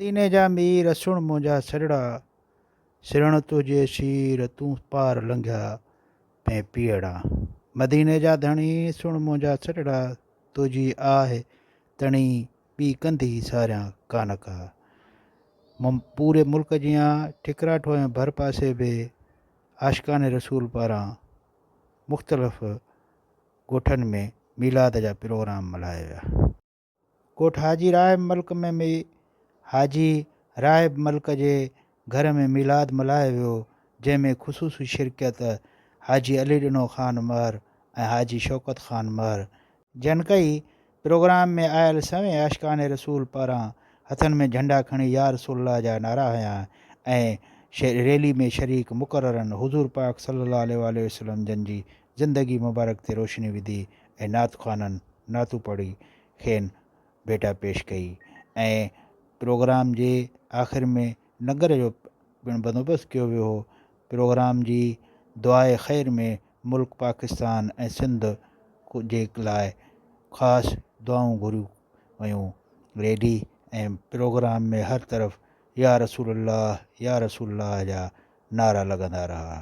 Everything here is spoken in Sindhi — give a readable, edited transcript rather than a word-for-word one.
مديني جا مير سڻ منهنجا سڏڙا، سرڻ تنهنجي سير تون پار لنگهيا پئين پيئڙا. مديني جا ڌڻي سڻ منهنجا سڏڙا، تنهنجي آهه تڻي ٻي ڪنڌي ساريان ڪانه ڪا. پوري ملڪ جيان ٺڪراٺو ۽ ڀرپاسي به عاشقان رسول پاران مختلف ڳوٺن ۾ ميلاد جا پروگرام ملهايا ويا. ڳوٺ حاجي راهب ملڪ ۾ به حاجي راهب ملڪ جي گهر ۾ ميلاد ملهايو ويو، جنهن ۾ خصوصي شرڪت حاجي علي ڏنو خان مهر ۽ حاجي شوڪت خان مهر جن ڪئي. پروگرام ۾ آيل سوين عاشقان رسول پاران هٿن ۾ جهنڊا کڻي يا رسول الله جا نعرا هنيا ۽ ريلي ۾ شريڪ مقررن حضور پاڪ صلي الله عليه واٰله وسلم جن جي زندگي مبارڪ تي روشني وڌي ۽ نعت خوانن نعتون پڙهي کين ڀيٽا پيش ڪئي ۽ پروگرام جي آخر ۾ لنگر جو پڻ بندوبست ڪيو ويو هو. پروگرام جي دعاء خير ۾ ملڪ پاڪستان ۽ سنڌ جي لاء خاص دعائون گهريون ويون. ريلي ۽ پروگرام ۾ هر طرف يا رسول الله يا رسول الله جا نعرا لڳندا رها.